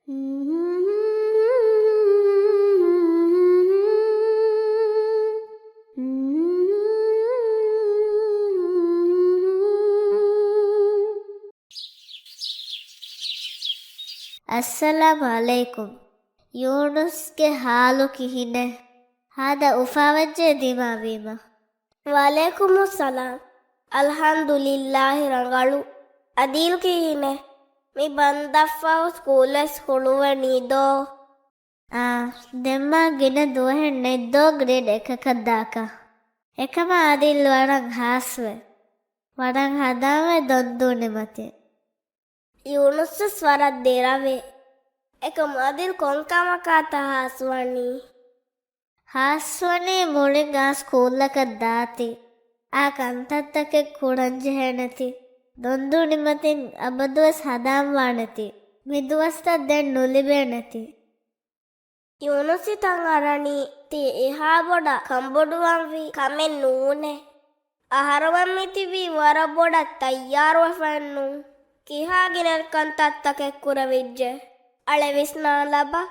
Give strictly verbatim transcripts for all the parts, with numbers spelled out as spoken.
އައްސަލާމު ޢަލައިކުމް. ޔޫނުސްގެ ޙާލު ކިހިނެއް؟ ހާދަ އުފާވެއްޖެ ދިމާވީމަ. ވަޢަލައިކުމުއްސަލާމް. އަލްޙަމްދުލިއްލާހި ރަނގަޅު. އަދީލް ކިހިނެއް؟ މި ބަންދަށްފަހު ސްކޫލްވެސް ހުޅުވަނީ ދޯ؟ އާ، ދެންމާ ގިނަ ދުވަހެއް ނެތްދޯ ގްރޭޑް އެކަކަށް ދާކަށް. އެކަމާ އަދީލް ވަރަށް ހާސްވެ. ވަރަށް ހަދާންވެ ދޮންދޫ ނިމަތިން. ޔޫނުސްވެސް ވަރަށް ދެރަވޭ. އެކަމް އަދިލް ކޮންކަމަކާތަ ހާސްވަނީ؟ ހާސްވަނީ މުޅިން އާ ސްކޫލަކަށް ދާތީ، އާ ކަންތައްތަކެއް ކުރަންޖެހޭނެތީ، ދޮންދޫ ނިމަތިން އަބަދުވެސް ހަދާންވާނެތީ، މިދުވަސްތައް ދެން ނުލިބޭނެތީ. ޔޫނުސް ހިތަށް އަރަނީ ތީ އެހާ ބޮޑަށް ކަންބޮޑުވަންވީ ކަމެއް ނޫނޭ. އަހަރުމެން މިތިބީ ވަރަށް ބޮޑަށް ތައްޔާރުވެފައެއްނޫން. ކިހާ ގިނަ ކަންތައްތަކެއް ކުރެވިއްޖެ. އަޅެ ވިސްނާލަބަ.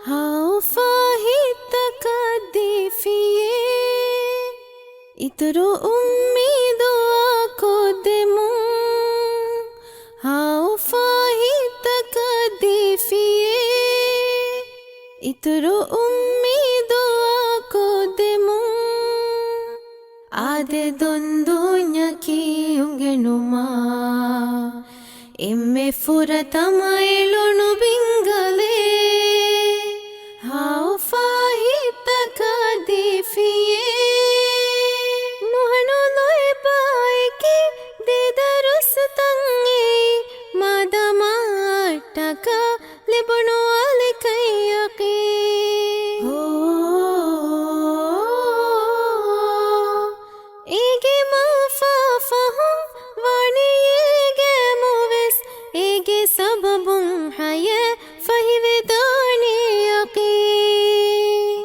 ހައުފާ ހިތްތަކަށް ދީފިޔޭ، އިތުރު އުއްމީދު އާކޮށްދެމުން. ހައުފާ ހިތްތަކަށް ދީފިޔޭ، އިތުރު އުއްމީދު އާކޮށްދެމުން. އާދެ ދޮންދޫންޏަކީ އުނގެނުމާ، އެންމެ ފުރަތަމަ އެޅުނު ބިންގަލޭ. ހައުފާ ހިތްތަކަށް ދީފިޔޭ، ނުހަނު ލޯތްބާއެކޭ ދެ ދަރުސްތައް އެއީ، މާދަމާ އަށްޓަކާ ލިބުނު އަލިކައްޔަކީ. އޭގެ މަންފާ ފަހުން ވަނީ އޭގެ މުވެސް، އޭގެ ސަބަބުން ހަޔޭ ފަހިވެދާނީ ޔަޤީން.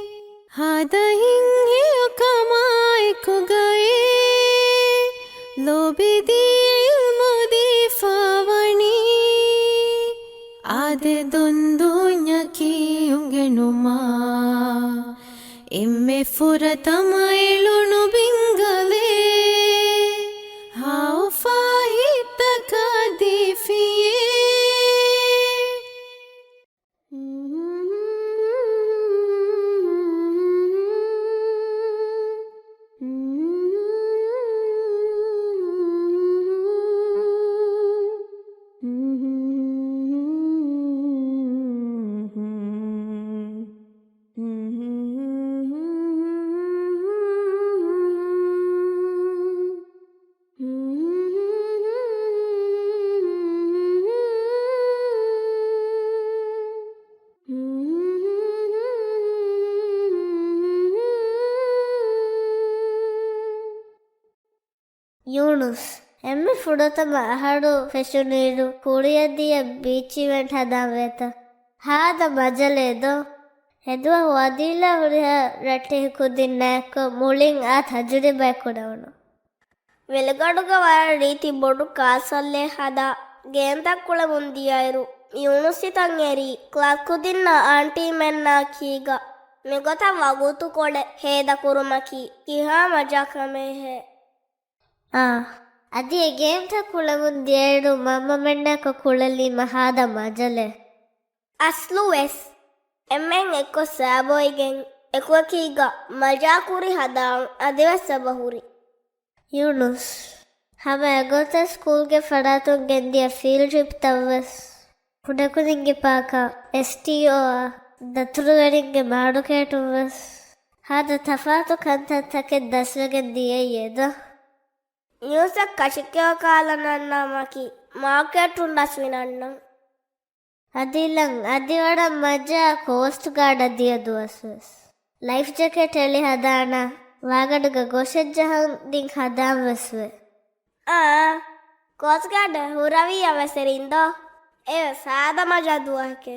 ހާދަ ހިތްހެޔޮކަމާއެކުގައި ލޯބިދީ ޢިލްމު ދީފަވަނީ. އާދެ ދޮންދޫންޏަކީ އުނގެނުމާ، އެންމެ ފުރަތަމަ އެޅުނު ބިންގަލޭ. ހައުފާ ހިތްތަކަށް ދީފިޔޭ. ޔޫނުސް، އެންމެ ފުރަތަމަ އަހަރު ފެށުނުއިރު، ކުރިއަށް ދިޔަ ބީޗް އިވެންޓް ހަދާން ވޭތަ؟ ހާދަ މަޖަލޭ ދޯ؟ އެދުވަހު އަދީލާ ހުރިހާ ރައްޓެހި ކުދިންނާއެކު މުޅިން އާ ތަޖުރިބާ ކުރެވުނު. ވެލިގަޑުގަ ވަރަށް ރީތި ބޮޑު ކާސަލްއެއް ހަދާ ގޭންތައް ކުޅެމުން ދިޔައިރު، ޔޫނުސް ހިތަށް އެރީ ކްލާސް ކުދިންނާ އާންޓީމެންނާ ކީގަ މިގޮތަށް ވަގުތުކޮޅެއް ހޭދަކުރުމަކީ ކިހާ މަޖާ ކަމެއްހޭ؟ އާ، އަދި އެ ގޭންތައް ކުޅެމުން ދިޔައިރު މަންމަމެންނާކޮ ކުޅެލީމަ ހާދަ މަޖަލެއް. އަސްލުވެސް އެންމެން އެއްކޮށް ސާބޯއިގެން އެކުއެކީގަ މަޖާކުރި ހަދާން އަދިވެސް އެބަހުރި. ޔޫނުސް، ހަމަ އެގޮތަށް ސްކޫލްގެ ފަރާތުން ގެންދިޔަ ފީލްޑް ޓްރިޕްތައްވެސް، ކުޑަކުދިންގެ ޕާކާ، އެސްޓީއޯއާ، ދަތުރުގަނޑިންގެ މާޑުކޭޓުންވެސް. ހާދަ ތަފާތު ކަންތައްތަކެއް ދަސްވެގެން ދިޔައީ އެދޯ؟ ޔޫސަ ކަށިކެޔޮ ކާލަނަންނާމަކީ މާކެޓުން ދަސްވިނަންނަން. އަދިލަން އަދިވަޑަށް މަޖާ ކޯސްޓް ގާޑަށް ދިޔަ ދުވަސްވެސް. ލައިފް ޖެކެޓް އެޅި ހަދާނަ ވާގަނޑުގަ ގޮށެއްޖަހަން ދިން ހަދާން ވެސްވެ. އާ، ކޯސްޓް ގާޑަށް ހުރަވީ އަވަސް އެރިން ދޯ؟ އެވެސް ހާދަ މަޖާ ދުވަހެކޭ.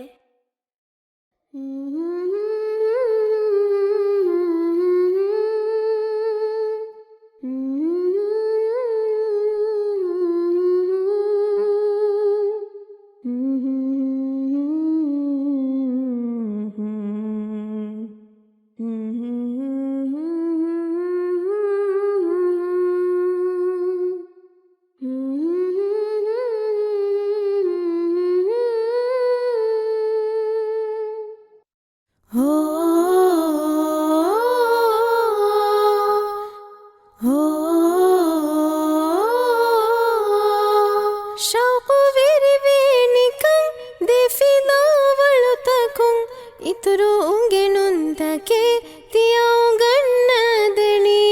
ޝައުޤު ވެރިވޭނިކަން ދެފިލާވަޅުތަކުން އިތުރު އުނގެނުންތަކެއް ތިޔަ އުނގަންނަދެނީ.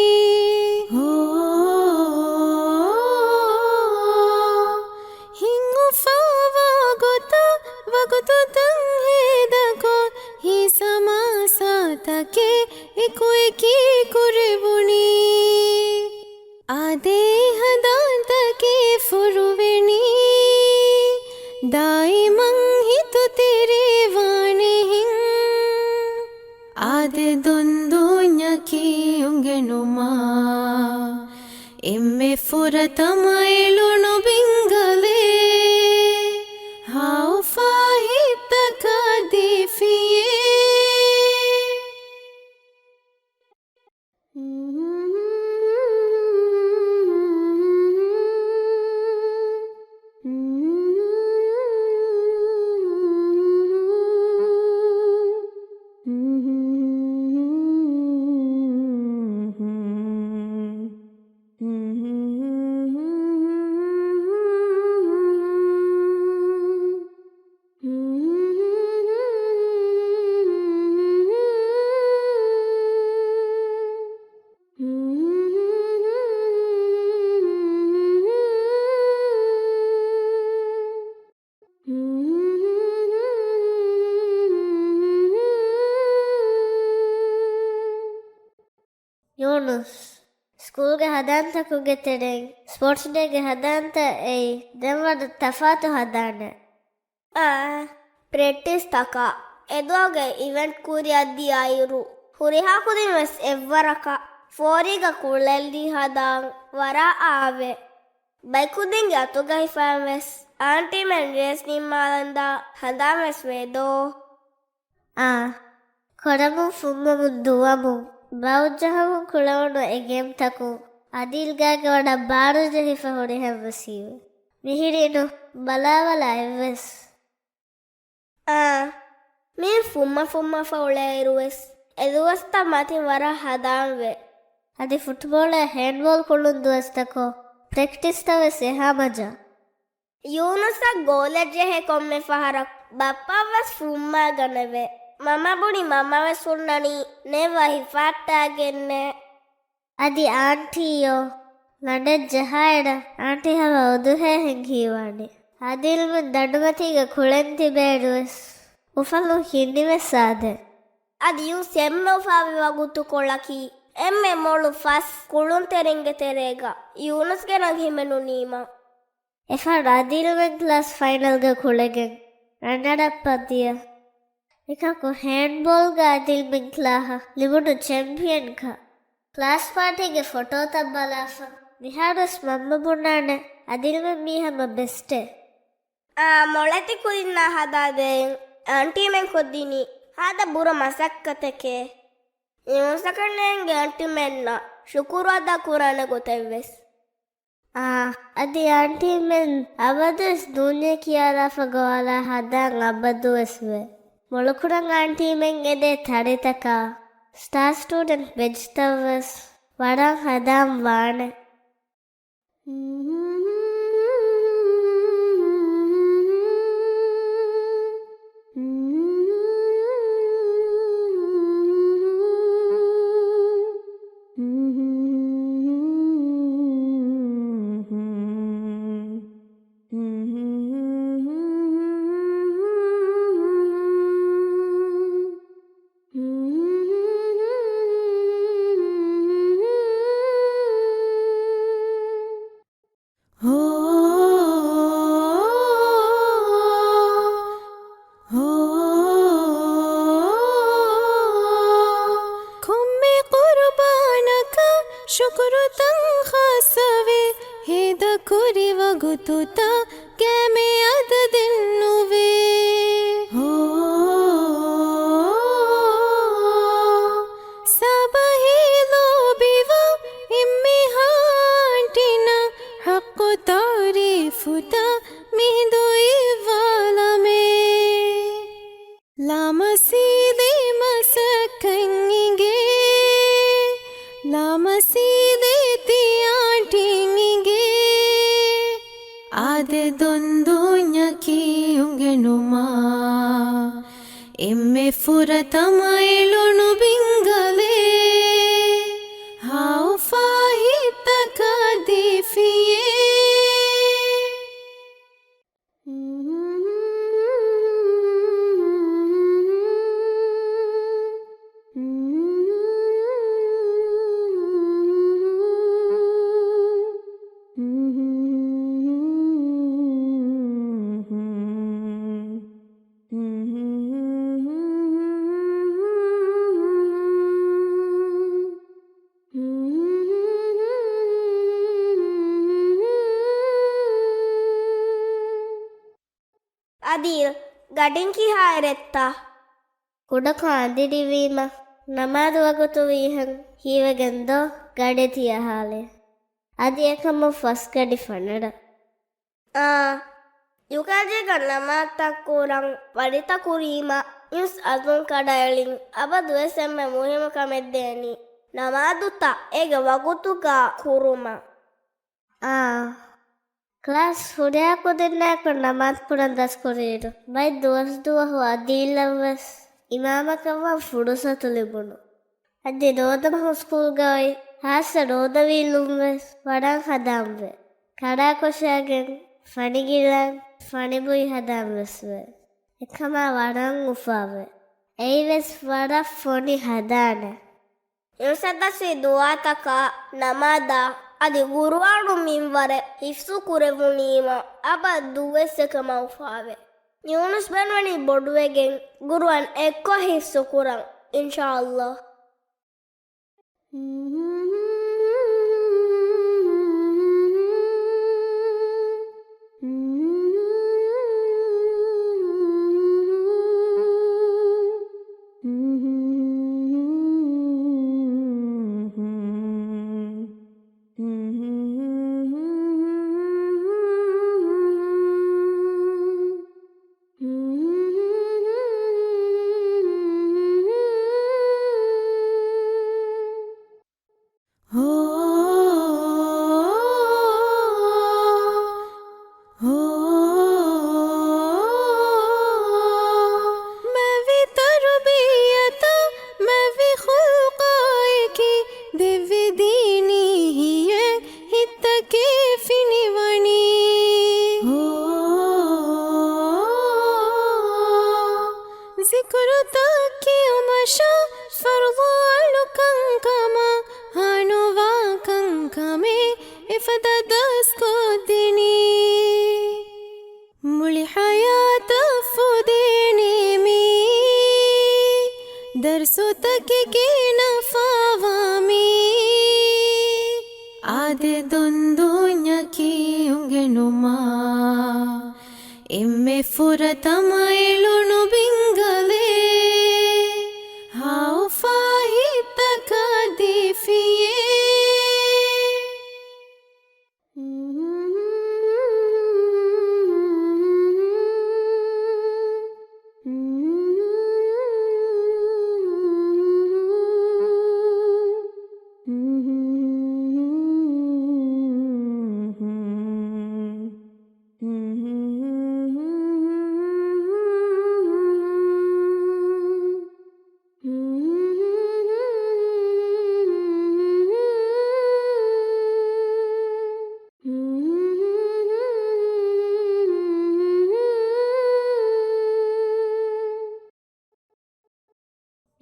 ހިތް އުފާވާ ގޮތަށް ވަގުތުތައް ހޭދަކޮށް، ހިތް ސަމާސާތަކެއް އެކުއެކީ ކުރެވުނީ. އާދެ، ހަނދާންތަކެއް ފުރުވެނީ، ދާއިމަށް ހިތުތެރޭ ވާނެހެން. އާދެ، ދުންދޫންޏަކީ އުނގެނުމާ، އެންމެ ފުރަތަމަ އެޅުނު ބިންގަލެއް، ހާއުފާ ހިތްތަކަށް ދީފިއޭ. ޔޫނުސް، ސްކޫލްގެ ހަނދާންތަކުގެ ތެރެއިން ސްޕޯޓްސް ޑޭގެ ހަނދާންތައް އެއީ ދެން ވަރަށް ތަފާތު ހަނދާނެއް. އާ، ޕްރެކްޓިސްތަކާ އެދުވަހުގެ އިވެންޓް ކުރިއަށް ދިޔައިރު، ހުރިހާ ކުދިން ވެސް އެއްވަރަކަށް ފޯރީގަ ކުޅެލި ހަދާން ވަރަށް އާވޭ. ބައިކުދިންގެ އަތުގަ ހިފައިން ވެސް އާންޓީމެން ރޭސް ނިންމާލަންދާ ހަނދާން ވެސް ވޭ ދޯ؟ އާ، ކޮޅަމުން ފުއްމަމުން ދުވަމުން ބައުޖަހަމުން ކުޅެވުނު އެ ގޭމްތަކުން އަދިލް ގާގެ ވަޑަށް ބާރު ޖެހިފަ ހުރިހެން ވެސް ހީވޭ. މިހިރީނު ބަލާބަލާ އެއްވެސް. އާ، މި ފުއްމަ ފުއްމަފަ އުޅޭއިރު ވެސް އެ ދުވަސްތައް މަތިން ވަރަށް ހަނދާންވޭ. އަދި ފުޓްބޯޅައާ ހޭންޑްބޯލް ކުޅުން ދުވަސްތަކުން ޕްރެކްޓިސްތައް ވެސް އެހާ މަޖާ. ޔޫނުސަށް ގޯލެއް ޖެހޭ ކޮންމެ ފަހަރަކު ބައްޕަ ވެސް ފުއްމާގަނެވޭ. މަމަ ބުނި މަންމަ ވެސް ހުންނަނީ ނެތް ވަ ހިފާއްޓާގެންނޭ. އަދި އާންޓީއޯ ލަނޑެއް ޖަހާއިރަށް އާންޓީ ހަވާ އުދުހޭހެން ހީވާނެ. އަދިލްމެން ދަނޑުމަތީގަ ކުޅެން ތިބޭއިރުވެސް އުފަލުން ހިންނިވެސް އާދޭ. އަދި ޔޫސް އެންމެ އުފާވި ވަގުތުކޮޅަކީ އެންމެ މޮޅު ފަސް ކުޅުންތެރިންގެ ތެރޭގަ ޔޫނުސްގެ ރަނގަޅު ހިމެނުނީމަ. އެފަހަރު އަދިލްމެން ކްލާސް ފައިނަލްގަ ކުޅެގެން ރަނަރަޕްއަށް ދިޔަ. އެކަކު ހޭންޑްބޯލްގަ އަދިލްމެން ކްލާހަށް ލިބުނު ޗެމްޕިއަންކަން. ކްލާސް ޕާޓީގެ ފޮޓޯތައް ބަލާފަ މިހާރުވެސް މަންމަ ބުނާނެ އަދިލްމެން މީ ހަމަ ބެސްޓޭ. އާ، މޮޅެތި ކުދިންނާ ހަދާދޭން އާންޓީމެން ކޮށްދިނީ ހާދަ ބުރަ މަސައްކަތެކޭ. ޔޫނުސަކަށް ނޭނގެ އާންޓީމެންނަށް ޝުކުރު އަދާ ކުރާނެ ގޮތެއްވެސް. އާ، އަދި އާންޓީމެން އަބަދުވެސް ދޫންޏެއް ކިޔާލާފަ ގޮވާލާ ހަދާން އަބަދުވެސް ވޭ. މޮޅުކުރަން އާންޓީމެން އެދޭ ތަޅިތަކާ ސްޓާ ސްޓޫޑެންޓް ބެޖްތައްވެސް ވަޑާން ހަދާން ވާނެ. ތުތައް ގޭ މި އަދަދެއް ނުވޭ. ހޯ، ސަބަހީ ލޯބިވާ އެންމެހާ އަންޓިނަ، ޙައްޤު ތަޢުރީފުތައް މިހިނދު އިއްވާލަމޭ. ލާމަސީދީ މަސައްކަތް އިނގޭ، ލާމަސީދީ ތިޔާ އަންޓިން އިނގޭ. އާދެ ދޮންދުންޏަކީ އުނގެނުމާ، އެންމެ ފުރަތަމަ އެ ލޮނު ބިންގަލޭ. ހާއުފާ ހިތްތަކަށް ދީފިޔޭ. އަދިލް، ގަޑިން ކިހާއިރެއްތަ؟ ކުޑަކޮށް އަނދިރިވީމަ، ނަމާދު ވަގުތު ވީހެން ހީވެގެން ދޯ ގަޑެއް ތިޔަހާލޭ. އަދި އެކަމުން ފަސް ގަޑި ފަނަރަ. އާ، ޔޫކޭޖީގަ ނަމާދުތައް ކުރަން ވަނިތަ ކުރީމަ، އިންސް އަޒުން ކަޑައެޅިން އަބަދުވެސް އެންމެ މުހިއްމު ކަމެއް ދޭނީ ނަމާދުތައް އޭގެ ވަގުތުގަ ކުރުމަށް. އާ، ކްލާސް ފުރިހަމަ ކުދިންނާއެކު ނަމާދު ކުރަން ދަސްކުރިއިރު، ބައެއް ދުވަސް ދުވަހު އަދިލްއަށްވެސް އިމާމަކަށްވާން ފުރުސަތު ލިބުނު. އަދި ރޯދަ މަހު ސްކޫލްގައި ހާއްސަ ރޯދަ ވީއްލުންވެސް ވަރަށް ހަދާންވޭ. ކަޑާކޮށާގެން ފަނިގިލަން ފަނިބުއި ހަދާންވެސްވޭ. އެކަމާ ވަރަށް އުފާވޭ. އެއީވެސް ވަރަށް ފޮނި ހަދާނެ. އިންސަދަސީ ދުޢާތަކާ ނަމާދާ އަދި ގުރުއާނު މިންވަރެއް ޙިފްޒު ކުރެވުނީމަ އަބަދުވެސް އެކަމާ އުފާވޭ. ޔޫނުސް ބެންވަނީ ބޮޑުވެގެން ގުރުއާން އެއްކޮށް ޙިފްޒު ކުރަން، އިންޝާﷲ. މެވި ތަރުބިޔަތަށް މެވި ޚުލްޤާއެކީ، ދެއްވި ދީނީ ހިޔެއް ހިތްތަކެއް ފިނިވަނީ. ޒިކުރުތައް ކިޔުމަށާ ފަރުޟު އަޅުކަންކަމަށް ހާނުވާ ކަންކަމެއް އެފަދަ ދަސްކޮށްދިނީ. މުޅި ޙަޔާތަށް ފުދޭނެ މި ދަރުސުތަކެއްގެ ނަފާވާ މި. އާދެ ދޮންދުންޏަކީ އުނގެނުމާ، އެންމެ ފުރަތަމަ އެ ލޮނު ބިންގަލޭ. ހާއުފާ ހިތްތަކަށް ދީފިޔޭ.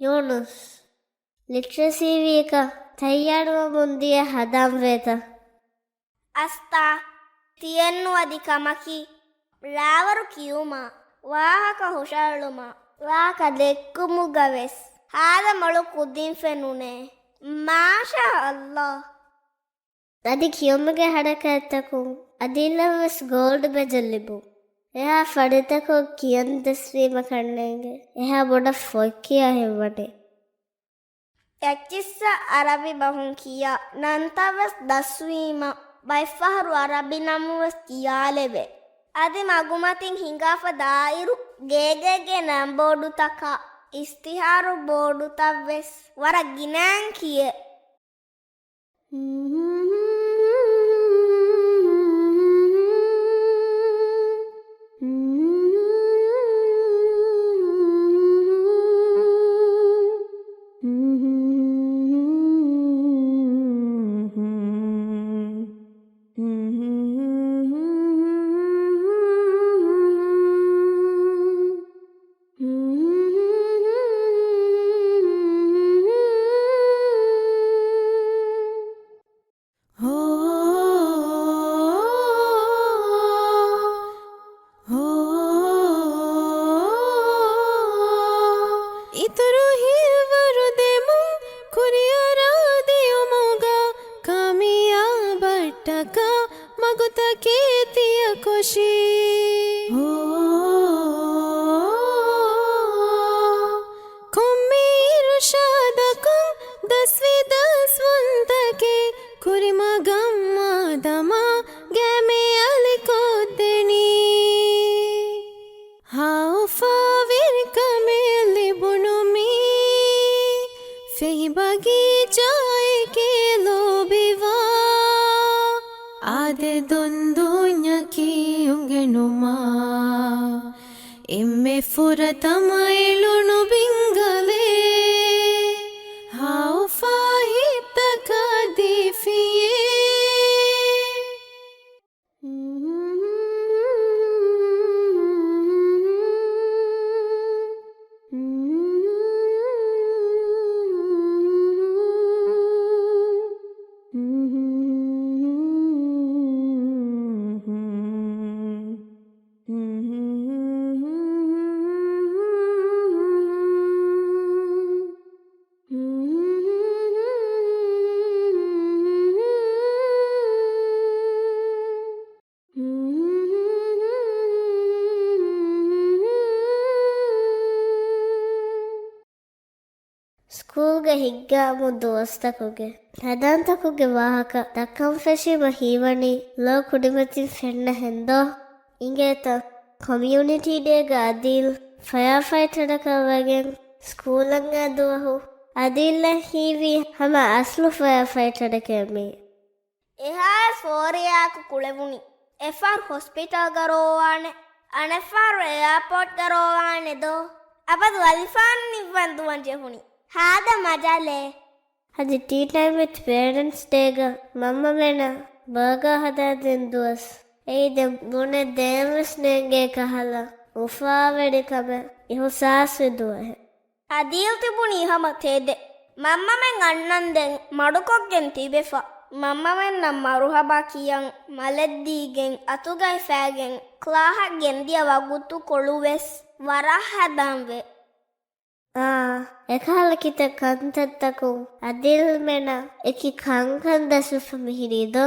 ޔޫނުސް، ލިޓްރަސީ ވީކަށް ތައްޔާރުވަމުން ދިޔަ ހަދާން ވޭތަ؟ އަސްތާ، ތިއެއްނު އަދި ކަމަކީ، ރާވަރު ކިޔުމާ، ވާހަކަ ހުށައެޅުމާ، ވާހަކަ ދެއްކުމުގަ ވެސް ހާދަ މޮޅު ކުދިން ފެނުނޭ. މާޝާ ﷲ. އަދި ކިޔުމުގެ ހަރަކާތްތަކުން އަދީލަށް ވެސް ގޯލްޑް މެޑަލް ލިބުން. އެހާ ފަނިތަކުން ކިޔަން ދަސްވީމަ ކަންނޭނގެ. އެހާ ބޮޑަށް ފޮތް ކިޔާ ހިތްވަނީ. އެއްޗިއްސަށް އަރަބި ބަހުން ކިޔާ ނަންތައް ވެސް ދަސްވީމަ، ބައެއްފަހަރު އަރަބި ނަމުން ވެސް ކިޔާލެވޭ. އަދި މަގުމަތިން ހިނގާފަ ދާއިރު، ގޭގޭގެ ނަން ބޯޑުތަކާ، އިޝްތިހާރު ބޯޑުތައް ވެސް ވަރަށް ގިނައިން ކިޔޭ. އިތުރު ހިތްވަރު ދެމުން ކުރިއަރާ ދިޔުމުގަ ކާމިޔާބަށްޓަކާ މަގުތަކެއް ތިޔަކޮށީ. ކޮންމެ އިރުޝާދަކުން ދަސްވި ދަސްވަންތަކެއް ކުރިމަގަށް މާދަމާ ގައިމެ އަލިކޮށްދެނީ. ހާއުފާވެރިކަމެއް ލިބުނު މީ ފެހި ބަގީޗާއެކޭ ލޯބިވާ. އާދެ ދޮންދުންޏަކީ އުނގެނުމާ އެންމެ ފުރަތަމަ އެޅުނު ބިންގަލޭ. ހާއުފާ ހިތްތަކަށް ދީފިޔޭ. ސްކޫލްގެ ހިތްގައިމު ދުވަސްތަކުގެ ހަދާންތަކުގެ ވާހަކަ ދައްކަން ފެށީމަ ހީވަނީ ލޯ ކުޑިމަތިން ފެންނަ ހެންދޯ؟ އިނގޭތަ؟ ކޮމިއުނިޓީ ޑޭގަ އަދީލް ފަޔާ ފައިޓަރަކަށް ވެގެން ސްކޫލަށް އައި ދުވަހު އަދީލްއަށް ހީވީ ހަމަ އަސްލު ފަޔާ ފައިޓަރެކޭ މީ. އެހާއެސް ފޯރިޔާއަކު ކުޅެވުނީ. އެއްފަހަރު ހޮސްޕިޓަލްގަ ރޯވާނެ، އަނެއްފަހަރު އެއާޕޯޓްގަ ރޯވާނެ ދޯ؟ އަބަދު އަލިފާން ނިއްވަން ދުވަން ޖެހުނީ. ހާދަ މަޖާލޭ. އަދި ޓީ ޓައިމް ވިތް ޕޭރެންޓްސް ޑޭގަ މަންމަމެންނަށް ބާގާ ހަދާދިން ދުވަސް. އެއީ ދެން ބުނެ ދޭން ވެސް ނޭނގޭ ކަހަލަ އުފާވެރިކަމެއް އިހުސާސްވި ދުވަހެއް. އަދީލް ތިބުނީ ހަމަ ތެދެއް. މަންމަމެން އަންނަންދެން މަޑުކޮށްގެން ތިބެފަ. މަންމަމެންނަށް މަރުހަބާ ކިޔަން، މަލެއްދީގެން، އަތުގައި ފައިގެން، ކްލާހަށް ގެންދިޔަ ވަގުތުކޮޅު ވެސް ވަރަށް ހަދާންވޭ. އާ، އެކަހަލަ ކިތައް ކަންތައްތަކުން އަދިލްމެނަށް އެކި ކަންކަން ދަސްވެފަ މިހިރީ ދޯ؟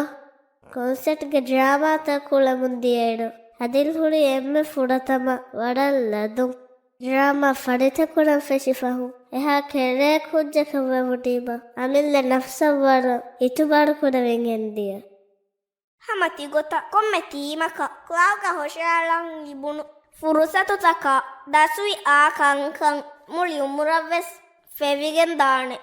ކޮންސެޓްގެ ޑްރާމާތައް ކުޅެމުން ދިޔައިރު، އަދިލް ހުރީ އެންމެ ފުރަތަމަ ވަރަށް ލަދުން. ޑްރާމާ ފަރިތަކުރަން ފެށިފަހު، އެހާ ކެރޭ ކުއްޖަކަށް ވެވުނީމަ، އަމިއްލަ ނަފްސަށް ވަރަށް އިތުބާރު ކުރެވެން ގެންދިޔަ. ހަމަ ތިގޮތަށް ކޮންމެ ޓީމަކަށް ކްލާހުގަ ހުށަހަޅަން ލިބުނު ފުރުސަތުތަކާ ދަސްވި އާ ކަންކަން މުޅި އުމުރަށްވެސް ފެވިގެން ދާނެ.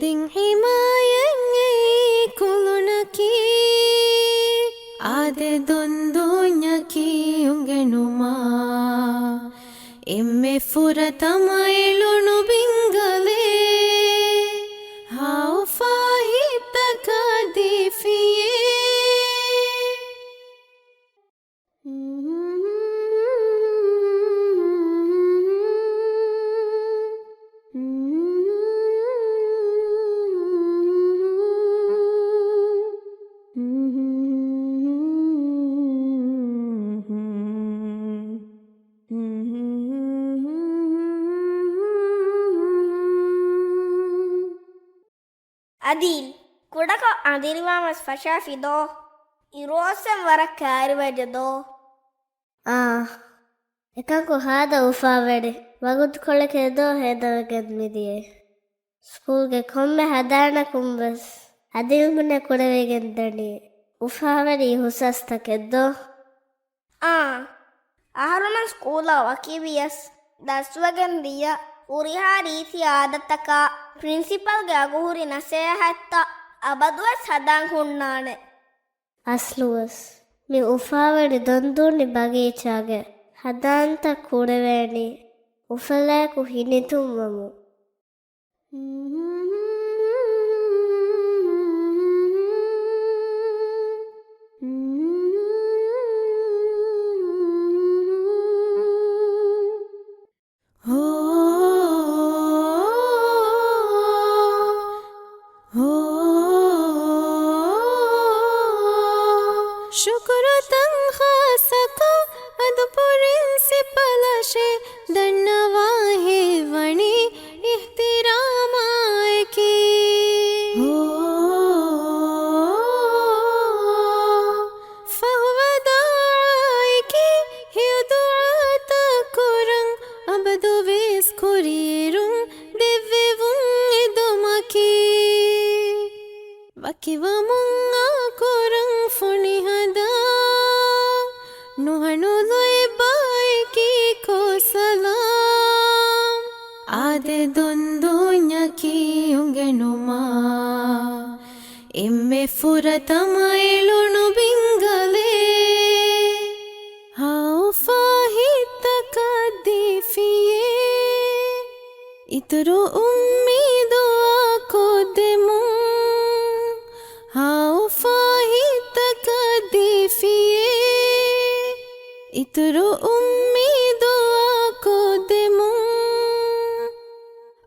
ހިމާޔަތް އެއީ ކުލުނަކީ، އާދެ ދޮންދޫންޏަކީ އުނގެނުމާ. އެންމެ ފުރަތަމަ އެ ލުނު ބިންގަލޭ، ހައުފާ ހިތްތަކަށް ދީފިޔޭ. އަދިލް، ކުޑަކޮށް އަނދިރިވާން ވެސް ފަށާފި ދޯ؟ އިރުއޮއްސެން ވަރަށް ކައިރިވެއްޖެ ދޯ؟ އާ، އެކަކު ހާދަ އުފާވެރި ވަގުތުކޮޅެކޭ ދޯ ހޭދަވެގެން މިދިޔައީ. ސްކޫލްގެ ކޮންމެ ހަދާނަކުން ވެސް އަދިލް ބުނެ ކުރެވިގެން ދަނީ އުފާވެރި އިހުސާސްތަކެއް ދޯ؟ އާ، އަހަރުމެން ސްކޫލަށް ވަކިވިޔަސް، ދަސްވެގެން ދިޔަ ހުރިހާ ރީތި އާދަތަކާ ޕްރިންސިޕަލްގެ އަގުހުރި ނަސޭހަތްތައް އަބަދުވެސް ހަދާން ހުންނާނެ. އަސްލުވެސް، މި އުފާވެރި ދޮންދޫނި ބަގީޗާގެ ހަދާންތައް ކުރެވޭނީ އުފަލާއެކު ހިނިތުންވަމުން. ޝުކުރުތައް ޚާއްޞަކޮށް އަދު ޕްރިންސިޕަލަށޭ، ދަންނަވާ ހެއްވަނީ އިޙްތިރާމާއެކީ. ފަހު ވަދާޢާއެކީ ހެޔޮ ދުޢާތައް ކުރަން، އަބަދުވެސް ކުރިއެރުން ދެއްވެވުން އެދުމަކީ. ވަކިވަމުން އާކުރަން ފޮނިހަދާ، ނުހަނު ލޯތްބާއެކީ ކޯސަލާމް. އާދެ ދޮންދޫންޏަކީ އުނގެނުމާ، އެންމެ ފުރަތަމަ އެ ލުނު ބިންގަލޭ، ހައުފާ ހިތްތަކަށް ދީފިޔޭ. އިތުރު އުއްމީދު އާކޮށްދެމުން، ހައުފާ ހިތްތަކަށް ދީފިޔޭ. އިތުރު އުއްމީދު އާކޮށްދެމުން،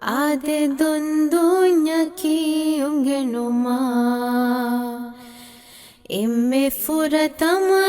އާދެ ދޮންދޫންޏަކީ އުނގެނުމާ، އެންމެ ފުރަތަމަ